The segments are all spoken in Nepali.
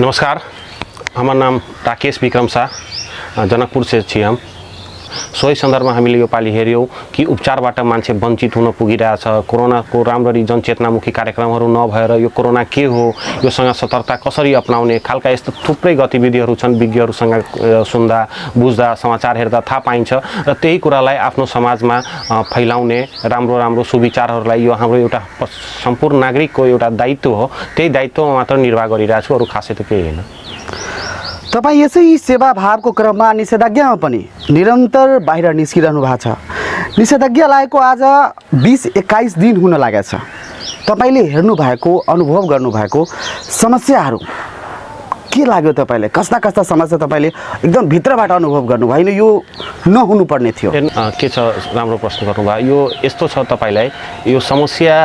नमस्कार, हमार नाम राकेश विक्रम शाह, जनकपुर से छी हम। सोही सन्दर्भमा हामीले यो पालि हेर्यौं कि उपचारबाट मान्छे वञ्चित हुन पुगिरहेछ। कोरोनाको राम्ररी जनचेतनामुखी कार्यक्रमहरू नभएर यो कोरोना के हो, योसँग सतर्कता कसरी अपनाउने खालका यस्तो थुप्रै गतिविधिहरू छन्। विज्ञहरूसँग सुन्दा बुझ्दा समाचार हेर्दा थाहा पाइन्छ र त्यही कुरालाई आफ्नो समाजमा फैलाउने राम्रो सुविचारहरूलाई यो हाम्रो एउटा सम्पूर्ण नागरिकको एउटा दायित्व हो। त्यही दायित्वमा मात्र निर्वाह गरिरहेको छु, अरू खासै त केही होइन। तपाईँ यसै सेवाभावको क्रममा निषेधाज्ञामा पनि निरन्तर बाहिर निस्किरहनु भएको छ। निषेधाज्ञा लागेको आज 20-21 दिन हुन लागेको छ। तपाईँले हेर्नु भएको, अनुभव गर्नुभएको समस्याहरू के लाग्यो तपाईँले? कस्ता कस्ता समस्या तपाईँले एकदम भित्रबाट अनुभव गर्नुभयो? होइन, यो नहुनुपर्ने थियो। के छ, राम्रो प्रश्न गर्नुभयो। यो यस्तो छ, तपाईँलाई यो समस्या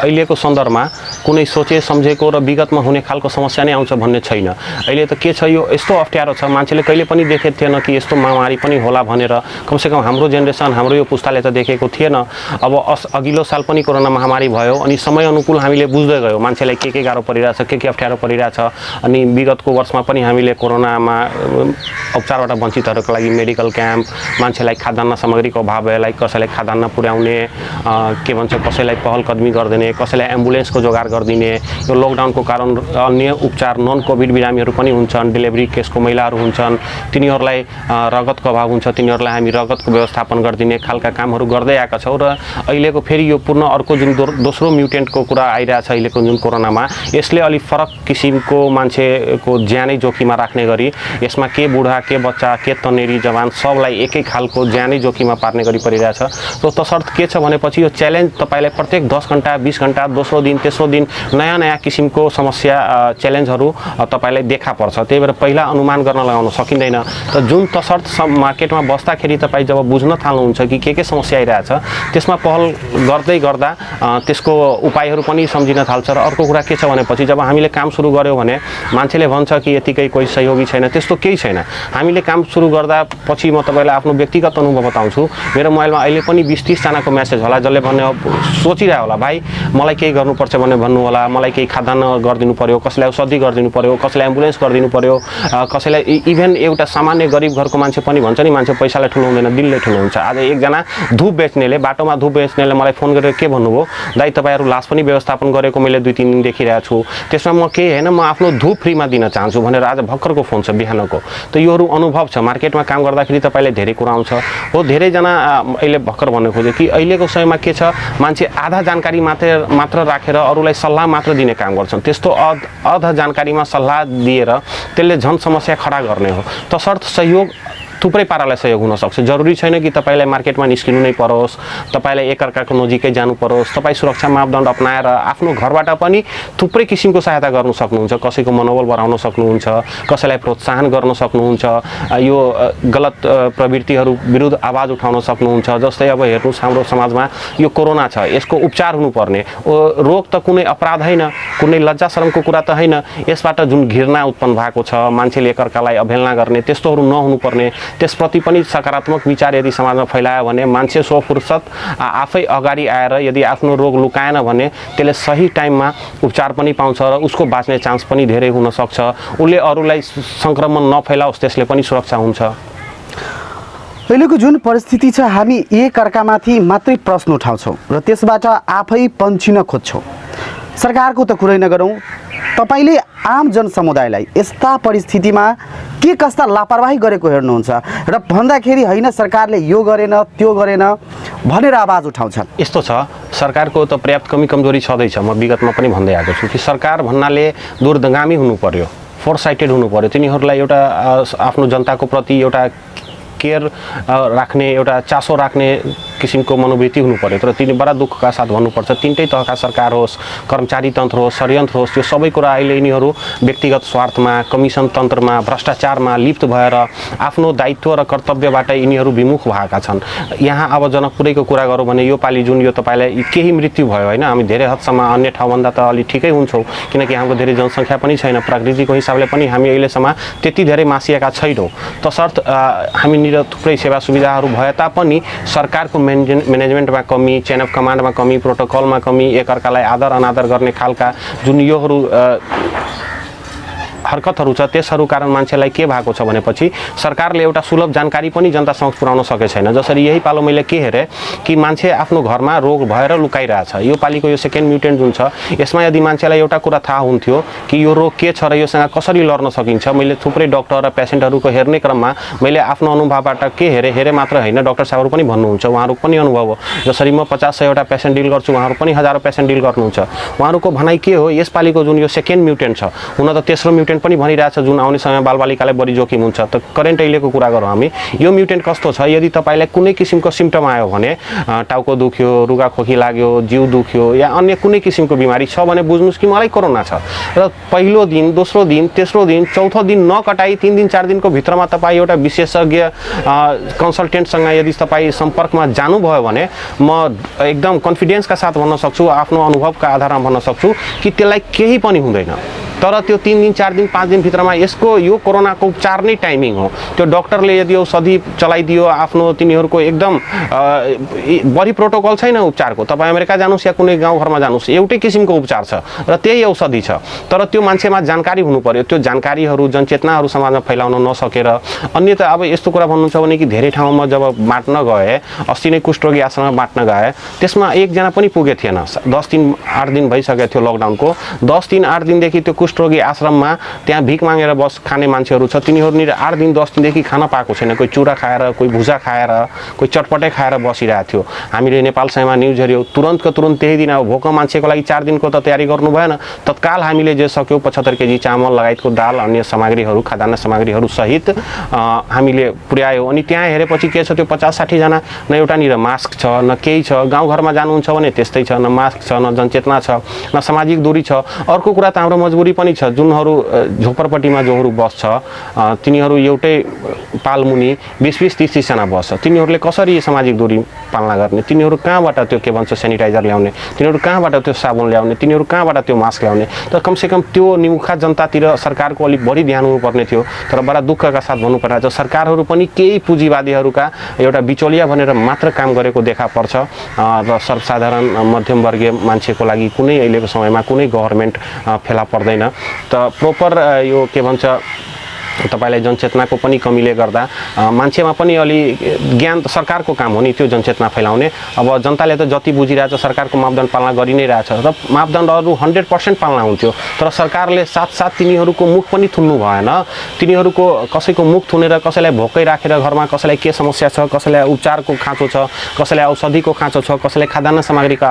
अहिलेको सन्दर्भमा कुनै सोचे सम्झेको र विगतमा हुने खालको समस्या नै आउँछ भन्ने छैन। अहिले त के छ, यो यस्तो अप्ठ्यारो छ, मान्छेले कहिले पनि देखेको थिएन कि यस्तो महामारी पनि होला भनेर। कमसेकम हाम्रो जेनेरेसन, हाम्रो यो पुस्ताले त देखेको थिएन। अब अघिल्लो साल पनि कोरोना महामारी भयो अनि समय अनुकूल हामीले बुझ्दै गयौँ मान्छेलाई के गाह्रो परिरहेछ, के अप्ठ्यारो परिरहेछ। अनि विगतको वर्षमा पनि हामीले कोरोनामा उपचारबाट वञ्चितहरूको लागि मेडिकल क्याम्प, मान्छेलाई खाद्यान्न सामग्रीको अभाव भएलाई कसैलाई खाद्यान्न पुर्याउने, के भन्छ, कसैलाई पहल कदमी गरिदिने, कसैलाई एम्बुलेन्सको जोगाड गरिदिने। यो लकडाउनको कारण अन्य उपचार नन कोभिड बिरामीहरू पनि हुन्छन्, डेलिभरी केसको महिलाहरू हुन्छन्, तिनीहरूलाई रगतको अभाव हुन्छ, तिनीहरूलाई हामी रगतको व्यवस्थापन गरिदिने खालका कामहरू गर्दै आएका छौँ। र अहिलेको फेरि यो पूर्ण अर्को जुन दोस्रो म्युटेन्टको कुरा आइरहेछ अहिलेको जुन कोरोनामा, यसले अलिक फरक किसिमको मान्छेको ज्यानै जोखिममा राख्ने गरी यसमा के बुढा, के बच्चा, के तनेरी जवान सबलाई एकै खालको ज्यानै जोखिममा पार्ने गरी परिरहेछ। र तसर्थ के छ भनेपछि यो च्यालेन्ज तपाईँलाई प्रत्येक 10 घन्टा 20 घन्टा दोस्रो दिन तेस्रो दिन नयाँ किसिमको समस्या च्यालेन्जहरू तपाईँलाई देखा पर्छ। त्यही भएर पहिला अनुमान गर्न लगाउन सकिँदैन। त जुन तसर्थ मार्केटमा बस्दाखेरि तपाईँ जब बुझ्न थाल्नुहुन्छ कि के समस्या आइरहेछ, त्यसमा पहल गर्दै गर्दा त्यसको उपायहरू पनि सम्झिन थाल्छ। र अर्को कुरा के छ भनेपछि जब हामीले काम सुरु गऱ्यौँ भने मान्छेले भन्छ कि यतिकै कोही सहयोगी छैन, त्यस्तो केही छैन। हामीले काम सुरु गर्दा पछि म तपाईँलाई आफ्नो व्यक्तिगत अनुभव बताउँछु। मेरो मोबाइलमा अहिले पनि 20-30 जनाको मेसेज होला, जसले भन्ने सोचिरह्यो होला, भाइ मलाई केही गर्नुपर्छ भने भन्नु होला, मलाई केही खाद्यान्न गरिदिनु पर्यो, कसैलाई औषधि गरिदिनु पर्यो, कसैलाई एम्बुलेन्स गरिदिनु पर्यो, कसैलाई इभन एउटा सामान्य गरिब घरको मान्छे पनि भन्छ नि, मान्छे पैसालाई ठुलो हुँदैन, दिलले ठुलो हुन्छ। आज एकजना धुप बेच्नेले, बाटोमा धुप बेच्नेले मलाई फोन गरेर के भन्नुभयो, दाइ तपाईँहरू लास पनि व्यवस्थापन गरेको मैले 2-3 दिन देखिरहेको छु, त्यसमा म केही होइन, म आफ्नो धुप फ्रीमा दिन चाहन्छु भनेर आज भर्खरको फोन छ, बिहानको। त योहरू अनुभव छ। मार्केटमा काम गर्दाखेरि तपाईँलाई धेरै कुरा आउँछ हो। धेरैजना अहिले भर्खर भन्नु खोज्यो कि अहिलेको समयमा के छ, मान्छे आधा जानकारी मात्र राखेर अरूलाई सल्लाह मात्र दिने काम गर्छन्। त्यस्तो आधा जानकारीमा सल्लाह दिएर त्यसले झन् समस्या खडा गर्ने हो। तसर्थ सहयोग थुप्रै पारालाई सहयोग हुन सक्छ। जरुरी छैन कि तपाईँलाई मार्केटमा निस्किनु नै परोस्, तपाईँलाई एकअर्काको नजिकै जानु परोस्। तपाईँ सुरक्षा मापदण्ड अपनाएर आफ्नो घरबाट पनि थुप्रै किसिमको सहायता गर्न सक्नुहुन्छ। कसैको मनोबल बढाउन सक्नुहुन्छ, कसैलाई प्रोत्साहन गर्न सक्नुहुन्छ, यो गलत प्रवृत्तिहरू विरुद्ध आवाज उठाउन सक्नुहुन्छ। जस्तै अब हेर्नुहोस्, हाम्रो समाजमा यो कोरोना छ, यसको उपचार हुनुपर्ने। रोग त कुनै अपराध होइन, कुनै लज्जा शरमको कुरा त होइन। यसबाट जुन घृणा उत्पन्न भएको छ, मान्छेले एकअर्कालाई अवहेलना गर्ने, त्यस्तोहरू नहुनुपर्ने। त्यसप्रति पनि सकारात्मक विचार यदि समाजमा फैलायो भने मान्छे स्वफुर्सद आफै अगाडि आएर यदि आफ्नो रोग लुकाएन भने त्यसले सही टाइममा उपचार पनि पाउँछ र उसको बाँच्ने चान्स पनि धेरै हुन सक्छ। उसले अरूलाई सङ्क्रमण नफैलाओस्, त्यसले पनि सुरक्षा हुन्छ। अहिलेको जुन परिस्थिति छ, हामी एकअर्कामाथि मात्रै प्रश्न उठाउँछौँ र त्यसबाट आफै पन्छिन खोज्छौँ। सरकारको त कुरै नगरौँ, तपाईँले आम जनसमुदायलाई यस्ता परिस्थितिमा के कस्ता लापरवाही गरेको हेर्नुहुन्छ र भन्दाखेरि होइन सरकारले यो गरेन त्यो गरेन भनेर आवाज उठाउँछन्? यस्तो छ, सरकारको त पर्याप्त कमजोरी छँदैछ। म विगतमा पनि भन्दै आएको छु कि सरकार भन्नाले दूरगामी हुनु पर्यो, फोरसाइटेड हुनु पर्यो। तिनीहरूलाई एउटा आफ्नो जनताको प्रति एउटा केयर राख्ने, एउटा चासो राख्ने किसिमको मनोवृत्ति हुनु पर्यो। तर तिनी बडा दुःखका साथ भन्नुपर्छ, तीनटै तहका सरकार होस्, कर्मचारी तन्त्र होस्, षड्यन्त्र होस्, यो सबै कुरा अहिले यिनीहरू व्यक्तिगत स्वार्थमा, कमिसन तन्त्रमा, भ्रष्टाचारमा लिप्त भएर आफ्नो दायित्व र कर्तव्यबाट यिनीहरू विमुख भएका छन्। यहाँ अब जनकपुरैको कुरा गरौँ भने यो पालि जुन यो तपाईँलाई केही मृत्यु भयो होइन, हामी धेरै हदसम्म अन्य ठाउँभन्दा त अलि ठिकै हुन्छौँ, किनकि हाम्रो धेरै जनसङ्ख्या पनि छैन, प्रकृतिको हिसाबले पनि हामी अहिलेसम्म त्यति धेरै मासिएका छैनौँ। तसर्थ हामीनिर थुप्रै सेवा सुविधाहरू भए तापनि सरकारको म्यानेजमेन्टमा कमी, चेन अफ कमान्डमा कमी, प्रोटोकलमा कमी, एकअर्कालाई आदर अनादर गर्ने खालका जुन योहरू हरकतहरू छ त्यसहरू कारण मान्छेलाई के भएको छ भनेपछि सरकारले एउटा सुलभ जानकारी पनि जनता समक्ष पुर्याउन सकेको छैन। जसरी यही पालो मैले के हेरेँ कि मान्छे आफ्नो घरमा रोग भएर लुकाइरहेछ। यो पालिको यो सेकेन्ड म्युटेन्ट जुन छ यसमा यदि मान्छेलाई एउटा कुरा थाहा हुन्थ्यो कि यो रोग के छ र योसँग कसरी लड्न सकिन्छ, मैले थुप्रै डक्टर र पेसेन्टहरूको हेर्ने क्रममा मैले आफ्नो अनुभवबाट के हेरेँ मात्र होइन, डाक्टर साहबहरू पनि भन्नुहुन्छ, उहाँहरूको पनि अनुभव हो। जसरी म 50-100 पेसेन्ट डिल गर्छु, उहाँहरू पनि हजारौँ पेसेन्ट डिल गर्नुहुन्छ। उहाँहरूको भनाइ के हो, यसपालिको जुन यो सेकेन्ड म्युटेन्ट छ, हुन त तेस्रो म्युटेन्ट पनि भनिरहेछ जुन आउने समयमा बालबालिकालाई बढी जोखिम हुन्छ। त करेन्ट अहिलेको कुरा गरौँ हामी, यो म्युटेन्ट कस्तो छ, यदि तपाईँलाई कुनै किसिमको सिम्पटम आयो भने टाउको दुख्यो, रुगाखोकी लाग्यो, जिउ दुख्यो या अन्य कुनै किसिमको बिमारी छ भने बुझ्नुहोस् कि मलाई कोरोना छ र पहिलो दिन, दोस्रो दिन, तेस्रो दिन, चौथो दिन नकटाई 3 दिन 4 दिनको भित्रमा तपाईँ एउटा विशेषज्ञ कन्सल्टेन्टसँग यदि तपाईँ सम्पर्कमा जानुभयो भने म एकदम कन्फिडेन्सका साथ भन्न सक्छु, आफ्नो अनुभवका आधारमा भन्न सक्छु कि त्यसलाई केही पनि हुँदैन। तर त्यो 3 दिन 4 दिन 5 दिन भित्रमा यसको यो कोरोनाको उपचार नै टाइमिङ हो। त्यो डक्टरले यदि औषधि चलाइदियो आफ्नो, तिनीहरूको एकदम बढी प्रोटोकल छैन उपचारको। तपाईँ अमेरिका जानुहोस् या कुनै गाउँघरमा जानुहोस्, एउटै किसिमको उपचार छ र त्यही औषधि छ। तर त्यो मान्छेमा जानकारी हुनु पर्यो। त्यो जानकारीहरू जनचेतनाहरू समाजमा फैलाउन नसकेर अन्य त अब यस्तो कुरा भन्नुहुन्छ भने कि धेरै ठाउँमा जब बाँट्न गए, अस्ति नै कुष्ठरोगी आश्रममा बाँट्न गए, त्यसमा एकजना पनि पुगेको थिएन। 10 दिन 8 दिन भइसकेको थियो लकडाउनको। 10 दिन 8 दिनदेखि त्यो कुष्ठरोगी आश्रममा त्यहाँ भिख मागेर खाने मान्छेहरू छ, तिनीहरू 8 दिन 10 दिनदेखि खान पाएको छैन। कोही चुरा खाएर, कोही भुजा खाएर, कोही चटपटे खाएर बसिरहेको थियो। हामीले नेपाल समयमा न्युज हेऱ्यौँ, तुरन्तको तुरन्त त्यही दिन अब भोक मान्छेको लागि 4 दिनको त तयारी गर्नु भएन, तत्काल हामीले जे सक्यौँ 75 केजी चामल लगायतको दाल, अन्य सामग्रीहरू, खाद्यान्न सामग्रीहरू सहित हामीले पुर्यायौँ। अनि त्यहाँ हेरेपछि के छ, त्यो 50-60 जना न एउटानिर मास्क छ, न केही छ। गाउँघरमा जानुहुन्छ भने त्यस्तै छ, न मास्क छ, न जनचेतना छ, न सामाजिक दूरी छ। अर्को कुरा त हाम्रो मजबुरी पनि छ, जुनहरू झोपडपट्टिमा जोहरू बस्छ तिनीहरू एउटै पालमुनि 20-30 जना बस्छ, तिनीहरूले कसरी सामाजिक दूरी पालना गर्ने? तिनीहरू कहाँबाट त्यो के भन्छ सेनिटाइजर ल्याउने? तिनीहरू कहाँबाट त्यो साबुन ल्याउने? तिनीहरू कहाँबाट त्यो मास्क ल्याउने? त कमसेकम त्यो निमुखा जनतातिर सरकारको अलिक बढी ध्यान हुनुपर्ने थियो। तर बडा दुःखका साथ भन्नु परिरहेको छ, सरकारहरू पनि केही पुँजीवादीहरूका एउटा बिचौलिया भनेर मात्र काम गरेको देखा पर्छ र सर्वसाधारण मध्यमवर्गीय मान्छेको लागि कुनै अहिलेको समयमा कुनै गभर्मेन्ट फेला पर्दैन। त प्रोपर यो के भन्छ तपाईलाई जनचेतनाको पनि कमीले गर्दा मान्छेमा पनि अलि ज्ञान त सरकारको काम हो नि त्यो जनचेतना फैलाउने। अब जनताले त जति बुझिरहेछ सरकारको मापदण्ड पालना गरि नै रहेछ र मापदण्डहरू 100% पालना हुन्थ्यो, तर सरकारले साथसाथ तिनीहरूको मुख पनि थुन्नु भएन। तिनीहरूको कसैको मुख थुनेर कसैलाई भोकै राखेर घरमा कसैलाई के समस्या छ, कसैलाई उपचारको खाँचो छ, कसैलाई औषधिको खाँचो छ, कसैलाई खाद्यान्न सामग्रीका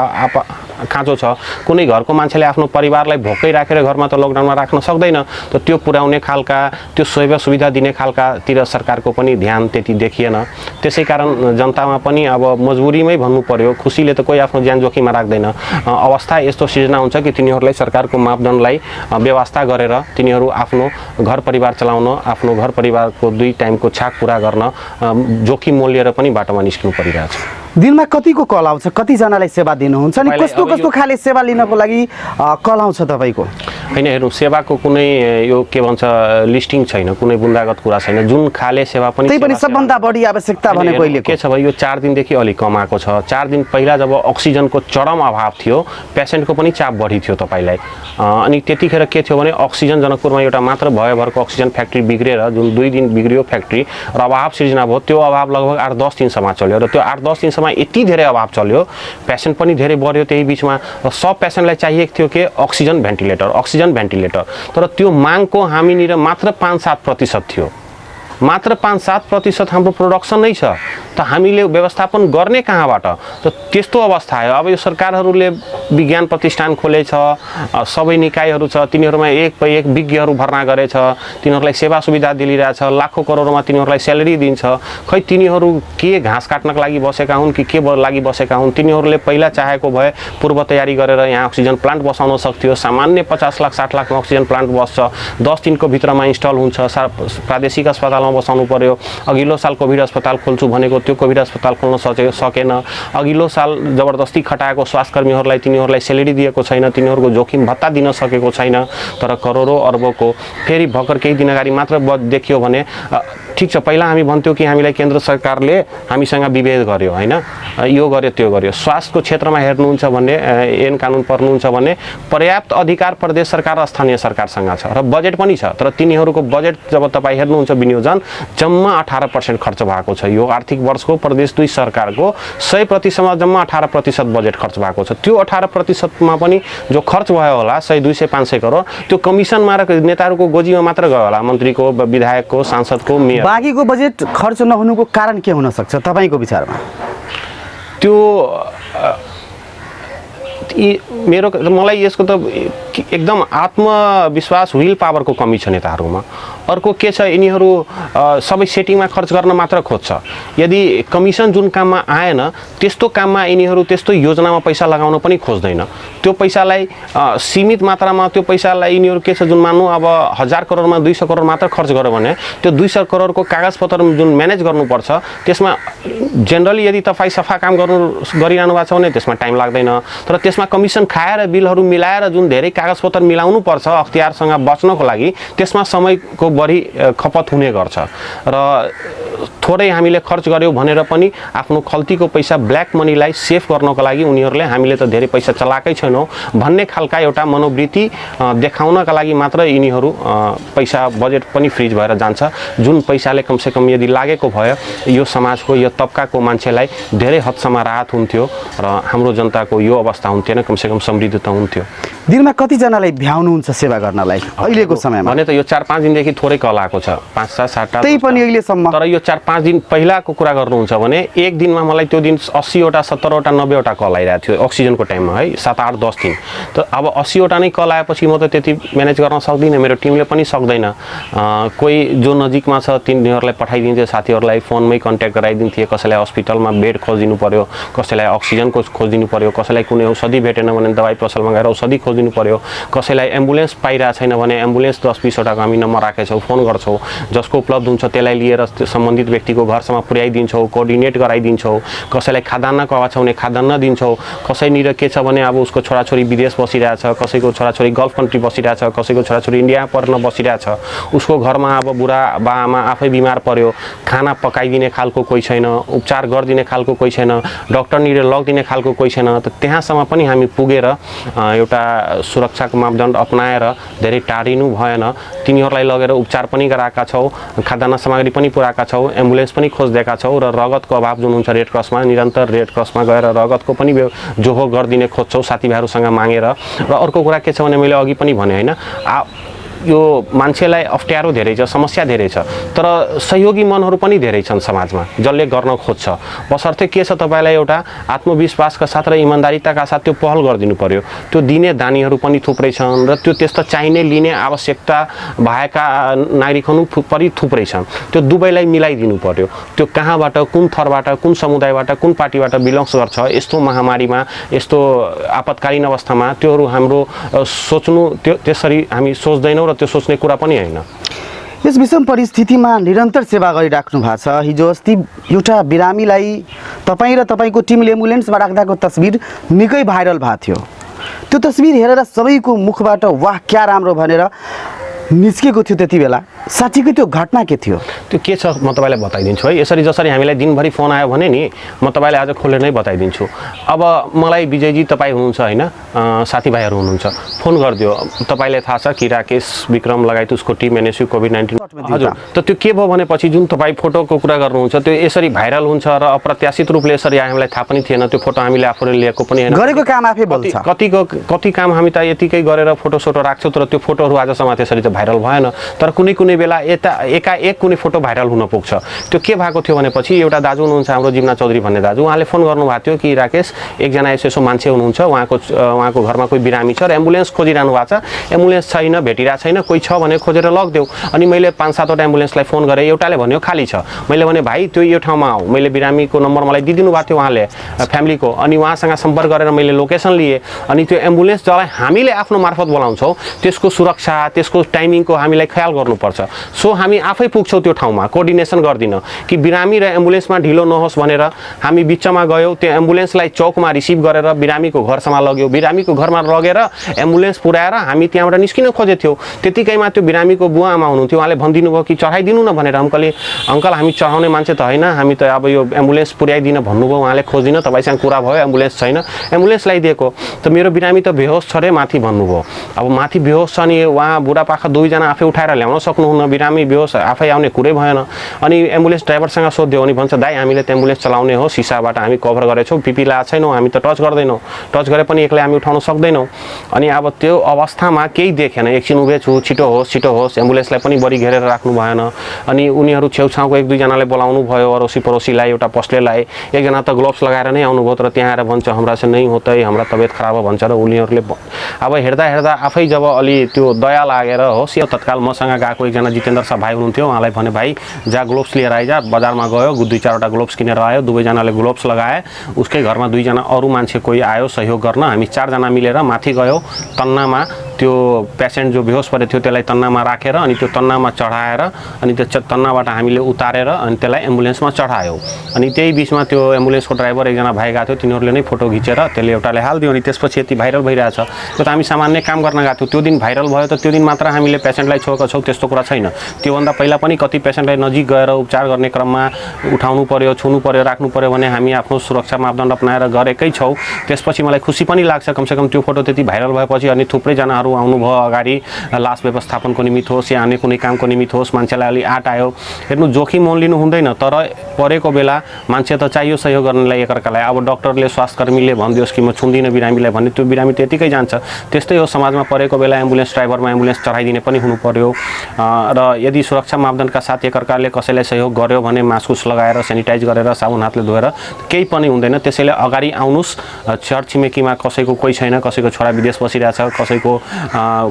खाँचो छ, कुनै घरको मान्छेले आफ्नो परिवारलाई भोकै राखेर घरमा त लकडाउनमा राख्न सक्दैन। त त्यो पुर्याउने खालका, त्यो सेवा सुविधा दिने खालकातिर सरकारको पनि ध्यान त्यति देखिएन। त्यसै कारण जनतामा पनि अब मजबुरीमै भन्नु पर्यो, खुसीले त कोही आफ्नो ज्यान जोखिममा राख्दैन। अवस्था यस्तो सिर्जना हुन्छ कि तिनीहरूलाई सरकारको मापदण्डलाई व्यवस्था गरेर तिनीहरू आफ्नो घर परिवार चलाउन, आफ्नो घर परिवारको 2 टाइमको छाक पुरा गर्न जोखिम मोलिएर पनि बाटोमा निस्किनु परिरहेछ। दिनमा कतिको कल आउँछ, कतिजनालाई सेवा दिनुहुन्छ अनि कस्तो कस्तो खाले सेवा लिनको लागि कल आउँछ तपाईँको? हैन, हेर्नु सेवाको कुनै यो के भन्छ लिस्टिङ छैन, कुनै बुन्दागत कुरा छैन। जुन खाले सेवा पनि त्यही पनि सबभन्दा बढी आवश्यकता भनेको अहिले के छ भने यो 4 दिनदेखि अलिक कम आएको छ। 4 दिन पहिला जब अक्सिजनको चरम अभाव थियो, पेसेन्टको पनि चाप बढी थियो तपाईलाई, अनि त्यतिखेर के थियो भने अक्सिजन जनकपुरमा एउटा मात्र भयभरको अक्सिजन फ्याक्ट्री बिग्रेर जुन 2 दिन बिग्रियो फ्याक्ट्री र अभाव सिर्जना भयो। त्यो अभाव लगभग 8-10 दिनसम्म चल्यो र त्यो 8-10 दिनसम्म यति धेरै अभाव चल्यो, पेसेन्ट पनि धेरै बढ्यो त्यही बिचमा। र सब पेसेन्टलाई चाहिएको थियो के अक्सिजन भेन्टिलेटर, तर त्यो मागको हामीनिर मात्र 5-7% थियो। मात्र 5-7% हाम्रो प्रोडक्सन नै छ, त हामीले व्यवस्थापन गर्ने कहाँबाट? त त्यस्तो अवस्था आयो। अब यो सरकारहरूले विज्ञान प्रतिष्ठान खोलेछ, सबै निकायहरू छ, तिनीहरूमा एक विज्ञहरू भर्ना गरेछ, तिनीहरूलाई सेवा सुविधा दिइरहेछ, लाखौँ करोडमा तिनीहरूलाई स्यालेरी दिन्छ। खै तिनीहरू के घाँस काट्नको लागि बसेका हुन् कि के लागि बसेका हुन्? तिनीहरूले पहिला चाहेको भए पूर्व तयारी गरेर यहाँ अक्सिजन प्लान्ट बसाउन सक्थ्यो। सामान्य 50 लाख 60 लाखमा अक्सिजन प्लान्ट बस्छ, 10 दिनको भित्रमा इन्स्टल हुन्छ। प्रादेशिक अस्पताल बसाउनु पर्यो। अघिल्लो साल कोभिड अस्पताल खोल्छु भनेको त्यो कोभिड अस्पताल खोल्न सकेन। अघिल्लो साल जबरदस्ती खटाएको स्वास्थ्यकर्मीहरूलाई तिनीहरूलाई स्यालेरी दिएको छैन, तिनीहरूको जोखिम भत्ता दिन सकेको छैन। तर करोडौँ अर्बको फेरि भर्खर केही दिन अगाडि मात्र देखियो भने ठिक छ पहिला हामी भन्थ्यौँ कि हामीलाई केन्द्र सरकारले हामीसँग विभेद गर्यो होइन, यो गर्यो त्यो गर्यो। स्वास्थ्यको क्षेत्रमा हेर्नुहुन्छ भने ऐन कानुन पर्नुहुन्छ भने पर्याप्त अधिकार प्रदेश सरकार र स्थानीय सरकारसँग छ र बजेट पनि छ, तर तिनीहरूको बजेट जब तपाईँ हेर्नुहुन्छ विनियोजन जम्मा 18% खर्च भएको छ। यो आर्थिक वर्षको प्रदेश 2 सरकारको 100% जम्मा 18% बजेट खर्च भएको छ। त्यो 18%मा पनि जो खर्च भयो होला 100, 200, 500 करोड त्यो कमिसनमा र नेताहरूको गोजीमा मात्र गयो होला, मन्त्रीको, विधायकको, सांसदको, मेयर। बाँकीको बजेट खर्च नहुनुको कारण के हुन सक्छ तपाईँको विचारमा? त्यो मेरो मलाई यसको त एकदम आत्मविश्वास, विल पावरको कमी छ नेताहरूमा। अर्को के छ, यिनीहरू सबै सेटिङमा खर्च गर्न मात्र खोज्छ। यदि कमिसन जुन काममा आएन त्यस्तो काममा यिनीहरू त्यस्तो योजनामा पैसा लगाउन पनि खोज्दैन। त्यो पैसालाई सीमित मात्रामा त्यो पैसालाई यिनीहरू के छ, जुन मान्नु अब 1000 करोडमा 200 करोड मात्र खर्च गर्यो भने त्यो 200 करोडको कागजपत्र जुन म्यानेज गर्नुपर्छ त्यसमा जेनरली यदि तपाईँ सफा काम गरिरहनु भएको छ भने त्यसमा टाइम लाग्दैन, तर त्यसमा कमिसन खाएर बिलहरू मिलाएर जुन धेरै कागजपत्र मिलाउनु पर्छ अख्तियारसँग बच्नको लागि त्यसमा समयको बढी खपत हुने गर्छ र थोरै हामीले खर्च गर्यौँ भनेर पनि आफ्नो खल्तीको पैसा ब्ल्याक मनीलाई सेभ गर्नको लागि उनीहरूले हामीले त धेरै पैसा चलाएकै छैनौँ भन्ने खालका एउटा मनोवृत्ति देखाउनका लागि मात्र यिनीहरू पैसा बजेट पनि फ्रिज भएर जान्छ। जुन पैसाले कमसेकम यदि लागेको भयो यो समाजको यो तबकाको मान्छेलाई धेरै हदसम्म राहत हुन्थ्यो र हाम्रो जनताको यो अवस्था हुन्थेन, कमसेकम समृद्ध त हुन्थ्यो। दिनमा कतिजनालाई भ्याउनुहुन्छ सेवा गर्नलाई अहिलेको समयमा? भने त यो 4-5 दिनदेखि थोरै कल आएको छ, 5-7 त्यही पनि अहिलेसम्म। तर यो 4-5 दिन पहिलाको कुरा गर्नुहुन्छ भने एक दिनमा मलाई त्यो दिन 80वटा 70वटा 90वटा कल आइरहेको थियो अक्सिजनको टाइममा है, 7-8-10 दिन। त अब 80वटा नै कल आएपछि म त त्यति म्यानेज गर्न सक्दिनँ, मेरो टिमले पनि सक्दैन। कोही जो नजिकमा छ तिनीहरूलाई पठाइदिन्थ्यो, साथीहरूलाई फोनमै कन्ट्याक्ट गराइदिन्थे, कसैलाई हस्पिटलमा बेड खोजिदिनु पर्यो, कसैलाई अक्सिजनको खोजिदिनु पर्यो, कसैलाई कुनै औषधि भेटेन भने दबाई पसलमा गएर औषधि खोजिदिनु पर्यो, कसैलाई एम्बुलेन्स पाइरहेको छैन भने एम्बुलेन्स 10-20वटाको हामी नम्बर राखेछौँ, फोन गर्छौँ, जसको उपलब्ध हुन्छ त्यसलाई लिएर सम्बन्धित व्यक्तिको घरसम्म पुर्याइदिन्छौँ, कोअर्डिनेट गराइदिन्छौँ, कसैलाई खाद्यान्नको अभाव छ भने खाद्यान्न दिन्छौँ, कसैनिर के छ भने अब उसको छोराछोरी विदेश बसिरहेछ, कसैको छोराछोरी गल्फ कन्ट्री बसिरहेछ, कसैको छोराछोरी इन्डिया पर्न बसिरहेछ, उसको घरमा अब बुढा बाआमा आफै बिमार पर्यो, खाना पकाइदिने खालको कोही छैन, उपचार गरिदिने खालको कोही छैन, डक्टरनिर लगिदिने खालको कोही छैन। त त्यहाँसम्म पनि हामी पुगेर एउटा सुरक्षाको मापदण्ड अपनाएर धेरै टाढिनु भएन, तिनीहरूलाई लगेर उपचार पनि गराएका छौँ, खाद्यान्न सामग्री पनि पुऱ्याएका छौँ, एम्बुलेन्स पनि खोजिदिएका छौँ र रगतको अभाव जुन हुन्छ रेड क्रसमा निरन्तर रेड क्रसमा गएर रगतको पनि जोहो गरिदिने खोज्छौँ साथीभाइहरूसँग मागेर। र अर्को कुरा के छ भने मैले अघि पनि भने होइन, यो मान्छेलाई अप्ठ्यारो धेरै छ, समस्या धेरै छ, तर सहयोगी मनहरू पनि धेरै छन् समाजमा जसले गर्न खोज्छ। बसर्थे के छ तपाईँलाई एउटा आत्मविश्वासका साथ र इमान्दारिताका साथ त्यो पहल गरिदिनु पर्यो। त्यो दिने दानीहरू पनि थुप्रै छन् र त्यो त्यस्तो चाहिने लिने आवश्यकता भएका नागरिकहरू पनि थुप्रै छन्, त्यो दुवैलाई मिलाइदिनु पर्यो। त्यो कहाँबाट, कुन थरबाट, कुन समुदायबाट, कुन पार्टीबाट बिलोङ्स गर्छ, यस्तो महामारीमा, यस्तो आपतकालीन अवस्थामा त्योहरू हाम्रो सोच्नु त्यसरी हामी सोच्दैनौँ र त्यो सोच्ने कुरा पनि होइन। यस विषम परिस्थितिमा निरन्तर सेवा गरिराख्नु भएको छ। हिजो अस्ति एउटा बिरामीलाई तपाईँ र तपाईँको टिमले एम्बुलेन्समा राख्दाको तस्बिर निकै भाइरल भएको थियो। त्यो तस्बिर हेरेर सबैको मुखबाट वाह क्या राम्रो भनेर निस्केको थियो। त्यति बेला साँच्चीकै त्यो घटना के थियो? त्यो के छ म तपाईँलाई बताइदिन्छु है। यसरी जसरी हामीलाई दिनभरि फोन आयो भने नि म तपाईँलाई आज खोलेर नै बताइदिन्छु। अब मलाई विजयजी तपाईँ हुनुहुन्छ होइन, साथीभाइहरू हुनुहुन्छ, फोन गरिदियो, तपाईँलाई थाहा छ कि राकेश विक्रम लगायत उसको टिम एनएसयू कोभिड-19 हजुर। त त्यो के भयो भनेपछि जुन तपाईँ फोटोको कुरा गर्नुहुन्छ त्यो यसरी भाइरल हुन्छ र अप्रत्याशित रूपले यसरी हामीलाई थाहा पनि थिएन। त्यो फोटो हामीले आफूले लिएको पनि होइन, गरेको काम आफै बोल्छ। कति काम हामी त यतिकै गरेर फोटो राख्छौँ, तर त्यो फोटोहरू आजसम्म त्यसरी त भाइरल भएन। तर कुनै बेला एकाएक कुनै फोटो भाइरल हुन पुग्छ। त्यो के भएको थियो भनेपछि एउटा दाजु हुनुहुन्छ हाम्रो जिम्ना चौधरी भन्ने दाजु, उहाँले फोन गर्नुभएको थियो कि राकेश एकजना यसो मान्छे हुनुहुन्छ, उहाँको घरमा कोही बिरामी छ र एम्बुलेन्स खोजिरहनु भएको छ, एम्बुलेन्स छैन, भेटिरहेको छैन, कोही छ भने खोजेर लगिदेऊ। अनि मैले 5-7वटा एम्बुलेन्सलाई फोन गरेँ, एउटाले भन्यो खाली छ। मैले भने भाइ त्यो यो ठाउँमा आऊ, मैले बिरामीको नम्बर मलाई दिइदिनु भएको थियो उहाँले फ्यामिलीको, अनि उहाँसँग सम्पर्क गरेर मैले लोकेसन लिएँ। अनि त्यो एम्बुलेन्स जसलाई हामीले आफ्नो मार्फत बोलाउँछौँ त्यसको सुरक्षा, त्यसको टाइम टाइमिङको हामीलाई ख्याल गर्नुपर्छ। सो हामी आफै पुग्छौँ त्यो ठाउँमा, कोअर्डिनेसन गर्दिन कि बिरामी र एम्बुलेन्समा ढिलो नहोस् भनेर हामी बिचमा गयौँ, त्यो एम्बुलेन्सलाई चौकमा रिसिभ गरेर बिरामीको घरसम्म लग्यो, बिरामीको घरमा लगेर एम्बुलेन्स पुऱ्याएर हामी त्यहाँबाट निस्किन खोजेको थियौँ। त्यतिकैमा त्यो बिरामीको बुवा आमा हुनुहुन्थ्यो, उहाँले भनिदिनु भयो कि चढाइदिनु न भनेर। अङ्कल हामी चढाउने मान्छे त होइन, हामी त अब यो एम्बुलेन्स पुर्याइदिन भन्नुभयो, उहाँले खोजिदिन, तपाईँसँग कुरा भयो, एम्बुलेन्स छैन, एम्बुलेन्स ल्याइदिएको। त मेरो बिरामी त बेहोस छ रे माथि भन्नुभयो। अब माथि बेहोस छ नि, उहाँ बुढापाका दुईजना आफै उठाएर ल्याउन सक्नुहुन्न, बिरामी बेहोस आफै आउने कुरै भएन। अनि एम्बुलेन्स ड्राइभरसँग सोध्यो अनि भन्छ दाइ हामीले त एम्बुलेन्स चलाउने हो, सिसाबाट हामी कभर गरेछौँ, पिपी लगाएको छैनौँ, हामी त टच गर्दैनौँ, टच गरे पनि एक्लै हामी उठाउन सक्दैनौँ। अनि अब त्यो अवस्थामा केही देखेन, एकछिन उभिएछु, छिटो होस्, एम्बुलेन्सलाई पनि बढी घेरेर राख्नु भएन। अनि उनीहरू छेउछाउको एक दुईजनाले बोलाउनु भयो, अरोसी पडोसीलाई, एउटा पस्लेलाई, एकजना त ग्लोभ्स लगाएर नै आउनुभयो, तर त्यहाँ आएर भन्छ हाम्रा से नहीं होतै, हाम्रा तबियत खराब भन्छ र उनीहरूले अब हेर्दा आफै जब अलि त्यो दया लागेर होस् या तत्काल मसँग गएको एकजना जितेन्द्र साहब भाइ हुनुहुन्थ्यो, उहाँलाई भने भाइ जा ग्लोभ्स लिएर आइजा, बजारमा गयो, दुई चारवटा ग्लोभ्स किनेर आयो, दुवैजनाले ग्लोभ्स लगाए, उसकै घरमा दुईजना अरू मान्छे कोही आयो सहयोग गर्न, हामी चारजना मिलेर माथि गयो, तन्नामा त्यो पेसेन्ट जो बेहोस परेको थियो त्यसलाई तन्नामा राखेर अनि त्यो तन्नामा चढाएर अनि त्यो तन्नाबाट हामीले उतारेर अनि त्यसलाई एम्बुलेन्समा चढायौँ। अनि त्यही बिचमा त्यो एम्बुलेन्सको ड्राइभर एकजना भाइ गएको थियो, तिनीहरूले नै फोटो खिचेर त्यसले एउटाले हालिदियो। अनि त्यसपछि यति भाइरल भइरहेछ। त्यो त हामी सामान्य काम गर्न गएको थियौँ, त्यो दिन भाइरल भयो त त्यो दिन मात्र हामीले पेसेन्टलाई छोएका छौँ त्यस्तो कुरा छैन। त्योभन्दा पहिला पनि कति पेसेन्टलाई नजिक गएर उपचार गर्ने क्रममा उठाउनु पर्यो, छुनु पर्यो, राख्नु पर्यो भने हामी आफ्नो सुरक्षा मापदण्ड अपनाएर गरेकै छौँ। त्यसपछि मलाई खुसी पनि लाग्छ, कमसेकम त्यो फोटो त्यति भाइरल भएपछि अनि थुप्रैजनाहरू आउनुभयो अगाडि, लास व्यवस्थापनको निमित्त होस् या अन्य कुनै कामको निमित्त होस्, मान्छेलाई अलि आँट आयो। हेर्नु जोखिम लिनु हुँदैन, तर परेको बेला मान्छे त चाहियो सहयोग गर्नलाई एकअर्कालाई। अब डक्टरले स्वास्थ्यकर्मीले भनिदियोस् कि म छुन्दिनँ बिरामीलाई भन्ने, त्यो बिरामी त्यतिकै जान्छ। त्यस्तै हो, समाजमा परेको बेला एम्बुलेन्स ड्राइभरमा एम्बुलेन्स चढाइदिने पनि हुनु पर्यो। र यदि सुरक्षा मापदण्डका साथ एकअर्काले कसैलाई सहयोग गर्यो भने मास्क लगाएर सेनिटाइज गरेर साबुन हातले धोएर केही पनि हुँदैन। त्यसैले अगाडि आउनुहोस्। छरछिमेकीमा कसैको कोही छैन, कसैको छोरा विदेश बसिरहेछ, कसैको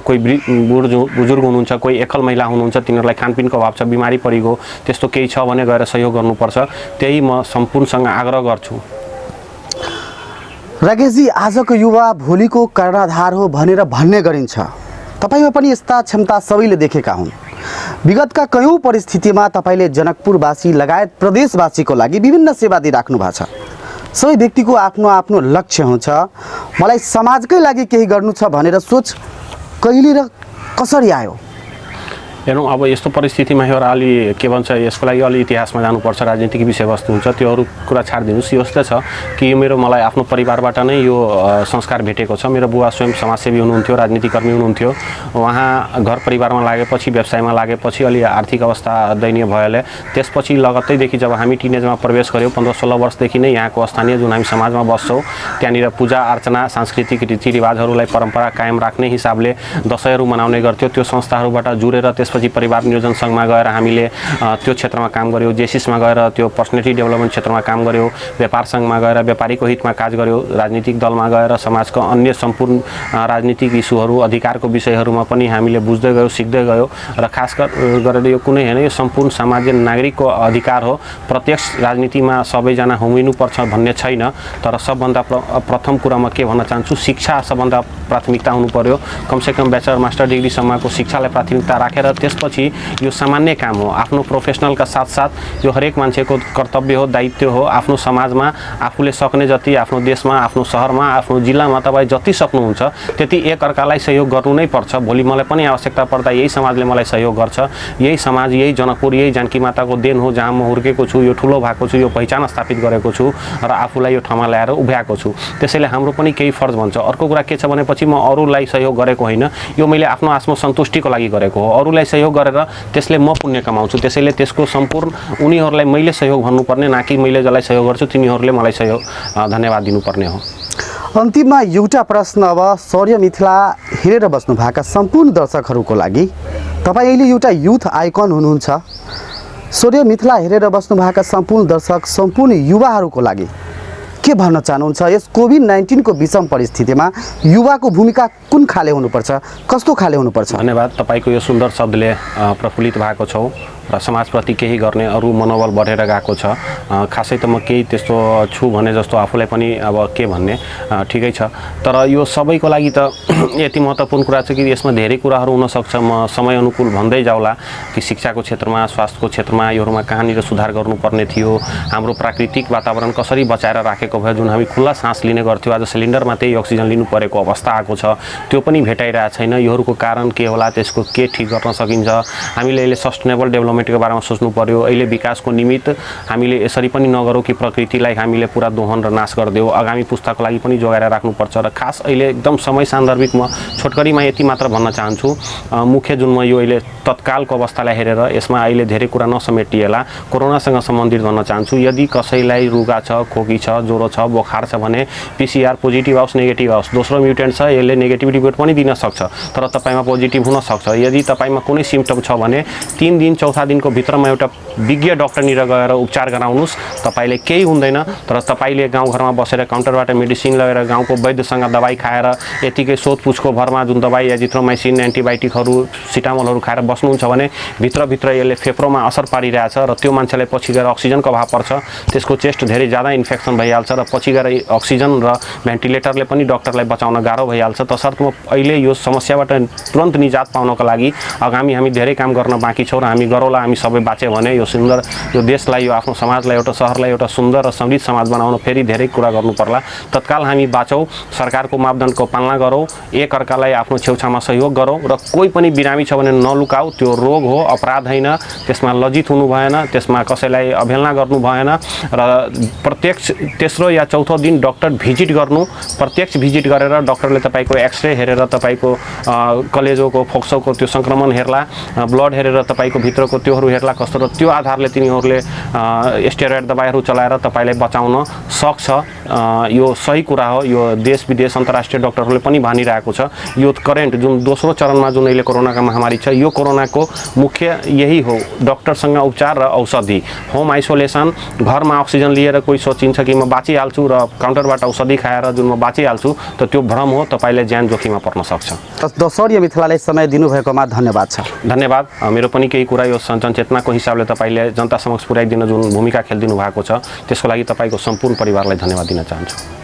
कोही बुजुर्ग हुनुहुन्छ, कोही एकल महिला हुनुहुन्छ, तिनीहरूलाई खानपिनको अभाव छ, बिमारी परिगयो, त्यस्तो केही छ भने गएर सहयोग गर्नुपर्छ। त्यही म सम्पूर्णसँग आग्रह गर्छु। राकेशजी, आजको युवा भोलिको कर्णाधार हो भनेर भन्ने गरिन्छ। तपाईँमा पनि यस्ता क्षमता सबैले देखेका हुन्। विगतका कयौँ परिस्थितिमा तपाईँले जनकपुरवासी लगायत प्रदेशवासीको लागि विभिन्न सेवा दिइराख्नु भएको छ। सबै व्यक्तिको आफ्नो आफ्नो लक्ष्य हुन्छ, मलाई समाजकै लागि केही गर्नु छ भनेर सोच कहिले र कसरी आयो? हेरौँ, अब यस्तो परिस्थितिमा एउटा अलि के भन्छ, यसको लागि अलि इतिहासमा जानुपर्छ, राजनीतिक विषयवस्तु हुन्छ, त्यो अरू कुरा छाडिदिनुहोस्। यो यस्तो छ कि मलाई आफ्नो परिवारबाट नै यो संस्कार भेटेको छ। मेरो बुवा स्वयं समाजसेवी हुनुहुन्थ्यो, राजनीतिकर्मी हुनुहुन्थ्यो। उहाँ घर परिवारमा लागेपछि, व्यवसायमा लागेपछि अलि आर्थिक अवस्था दयनीय भएले त्यसपछि लगत्तैदेखि जब हामी टिनेजमा प्रवेश गऱ्यौँ, 15-16 वर्षदेखि नै यहाँको स्थानीय जुन हामी समाजमा बस्छौँ त्यहाँनिर पूजा अर्चना, सांस्कृतिक रीतिरिवाजहरूलाई परम्परा कायम राख्ने हिसाबले दसैँहरू मनाउने गर्थ्यो। त्यो संस्थाहरूबाट जुरेर त्यसपछि परिवार नियोजन सङ्घमा गएर हामीले त्यो क्षेत्रमा काम गऱ्यौँ, जेसिसमा गएर त्यो पर्सनालिटी डेभलपमेन्ट क्षेत्रमा काम गऱ्यौँ, व्यापार सङ्घमा गएर व्यापारीको हितमा काज गऱ्यौँ, राजनीतिक दलमा गएर समाजको अन्य सम्पूर्ण राजनीतिक इस्युहरू, अधिकारको विषयहरूमा पनि हामीले बुझ्दै गयौँ, सिक्दै गयौँ। र खास गरेर यो कुनै होइन, यो सम्पूर्ण सामान्य नागरिकको अधिकार हो। प्रत्यक्ष राजनीतिमा सबैजना होमिनुपर्छ भन्ने छैन, तर सबभन्दा प्रथम कुरा म के भन्न चाहन्छु, शिक्षा सबभन्दा प्राथमिकता हुनु पर्यो। कमसेकम ब्याचलर मास्टर डिग्रीसम्मको शिक्षालाई प्राथमिकता राखेर त्यसपछि यो सामान्य काम हो। आफ्नो प्रोफेसनलका साथसाथ यो हरेक मान्छेको कर्तव्य हो, दायित्व हो। आफ्नो समाजमा आफूले सक्ने जति, आफ्नो देशमा, आफ्नो शहरमा, आफ्नो जिल्लामा तपाईँ जति सक्नुहुन्छ त्यति एकअर्कालाई सहयोग गर्नु नै पर्छ। भोलि मलाई पनि आवश्यकता पर्दा यही समाजले मलाई सहयोग गर्छ। यही समाज, यही जनकपुर, यही जानकी माताको देन हो जहाँ म हुर्केको छु, यो ठुलो भएको छु, यो पहिचान स्थापित गरेको छु र आफूलाई यो ठाउँमा ल्याएर उभ्याएको छु। त्यसैले हाम्रो पनि केही फर्ज भन्छ। अर्को कुरा के छ भनेपछि म अरूलाई सहयोग गरेको होइन, यो मैले आफ्नो आत्मसन्तुष्टिको लागि गरेको हो। अरूलाई सहयोग गरेर त्यसले म पुण्य कमाउँछु। त्यसैले त्यसको सम्पूर्ण उनीहरूलाई मैले सहयोग भन्नुपर्ने, न कि मैले जसलाई सहयोग गर्छु तिनीहरूले मलाई सहयोग धन्यवाद दिनुपर्ने हो। अन्तिममा एउटा प्रश्न, अब शौर्य मिथिला हेरेर बस्नु भएका सम्पूर्ण दर्शकहरूको लागि, तपाईँ अहिले एउटा युथ आइकन हुनुहुन्छ। शौर्य मिथिला हेरेर बस्नु भएका सम्पूर्ण दर्शक, सम्पूर्ण युवाहरूको लागि के भन्न चाहनुहुन्छ? यस कोभिड-19 को विषम परिस्थितिमा युवाको भूमिका कुन खाले हुनुपर्छ, कस्तो खाले हुनुपर्छ? धन्यवाद। तपाईँको यो सुन्दर शब्दले प्रफुल्लित भएको छौँ। र समाजप्रति केही गर्ने अरू मनोबल बढेर गएको छ। खासै त म केही त्यस्तो छु भने जस्तो आफूलाई पनि अब के भन्ने ठिकै छ। तर यो सबैको लागि त यति महत्त्वपूर्ण कुरा छ कि यसमा धेरै कुराहरू हुनसक्छ। म समय अनुकूल भन्दै जाउँला कि शिक्षाको क्षेत्रमा, स्वास्थ्यको क्षेत्रमा योहरूमा कहाँनिर सुधार गर्नुपर्ने थियो, हाम्रो प्राकृतिक वातावरण कसरी बचाएर राखेको भयो, जुन हामी खुल्ला सास लिने गर्थ्यौँ आज सिलिन्डरमा त्यही अक्सिजन लिनु परेको अवस्था आएको छ, त्यो पनि भेटाइरहेको छैन। योहरूको कारण के होला, त्यसको के ठिक गर्न सकिन्छ, हामीले अहिले सस्टेनेबल डेभलपमेन्टको बारेमा सोच्नु पर्यो। अहिले विकासको निमित्त हामीले यसरी पनि नगरौँ कि प्रकृतिलाई हामीले पुरा दोहन र नाश गरिदेऊ, आगामी पुस्ताको लागि पनि जोगाएर राख्नुपर्छ। र खास अहिले एकदम समय सान्दर्भिक म छोटकरीमा यति मात्र भन्न चाहन्छु, मुख्य जुन म यो अहिले तत्कालको अवस्थालाई हेरेर यसमा अहिले धेरै कुरा नसमेटिएला कोरोनासँग सम्बन्धित भन्न चाहन्छु। यदि कसैलाई रुगा छ, खोकी छ, ज्वरो छ, बुखार छ भने PCR पोजिटिभ आओस् नेगेटिभ आओस्, दोस्रो म्युटेन्ट छ यसले नेगेटिभ रिपोर्ट पनि दिन सक्छ तर तपाईँमा पोजिटिभ हुन सक्छ। यदि तपाईँमा कुनै सिम्पटम छ भने 3 दिन चौथा दिनको भित्रमा एउटा विज्ञ डाक्टरनिर गएर उपचार गराउनुहोस्। तपाईँले केही हुँदैन तर तपाईँले गाउँघरमा बसेर काउन्टरबाट मेडिसिन लगेर गाउँको वैद्यसँग दबाई खाएर यतिकै सोधपुछको भरमा जुन दबाई एजिथ्रोमाइसिन, एन्टिबायोटिकहरू, सिटामोलहरू खाएर बस्नुहुन्छ भने भित्रभित्र यसले फेफरोमा असर पारिरहेछ र त्यो मान्छेलाई पछि गएर अक्सिजनको अभाव पर्छ, त्यसको चेस्ट धेरै ज्यादा इन्फेक्सन भइहाल्छ र पछि गएर अक्सिजन र भेन्टिलेटरले पनि डाक्टरलाई बचाउन गाह्रो भइहाल्छ। तसर्थ म अहिले यो समस्याबाट तुरन्त निजात पाउनको लागि आगामी हामी धेरै काम गर्न बाँकी छौँ र हामी गरौँला, हामी सबै बाँच्यो भने यो सुन्दर यो देशलाई, यो आफ्नो समाजलाई, एउटा सहरलाई एउटा सुन्दर र समृद्ध समाज बनाउन फेरि धेरै कुरा गर्नु पर्ला। तत्काल हामी बाँचौँ, सरकारको मापदण्डको पालना गरौँ, एक अर्कालाई आफ्नो छेउछाउमा सहयोग गरौँ र कोही पनि बिरामी छ भने नलुकाऊ, त्यो रोग हो, अपराध होइन, त्यसमा लज्जित हुनु भएन, त्यसमा कसैलाई अवहेलना गर्नु भएन र प्रत्यक्ष तेस्रो या चौथो दिन डाक्टर भिजिट गर्नु, प्रत्यक्ष भिजिट गरेर डाक्टरले तपाईँको एक्सरे हेरेर तपाईँको कलेजोको फोक्सोको त्यो सङ्क्रमण हेर्ला, ब्लड हेरेर तपाईँको भित्रको त्योहरू हेर्ला कस्तो, र त्यो आधारले तिनीहरूले स्टेरोइड दबाईहरू चलाएर तपाईँलाई बचाउन सक्छ। यो सही कुरा हो, यो देश विदेश अन्तर्राष्ट्रिय डाक्टरहरूले पनि भनिरहेको छ। यो करेन्ट जुन दोस्रो चरणमा जुन अहिले कोरोनाको महामारी छ, यो कोरोनाको मुख्य यही हो, डाक्टरसँग उपचार र औषधि। होम आइसोलेसन, घरमा अक्सिजन लिएर कोही सोचिन्छ कि म बाँचिहाल्छु र काउन्टरबाट औषधि खाएर जुन म बाँचिहाल्छु, त त्यो भ्रम हो, तपाईँले ज्यान जोखिममा पर्न सक्छ। दर्शक मिथिलालाई समय दिनुभएकोमा धन्यवाद छ। धन्यवाद। मेरो पनि केही कुरा यो जनचेतनाको हिसाबले तपाईँले जनता समक्ष पुर्याइदिन जुन भूमिका खेलिदिनु भएको छ त्यसको लागि तपाईँको सम्पूर्ण परिवारलाई धन्यवाद दिन चाहन्छु।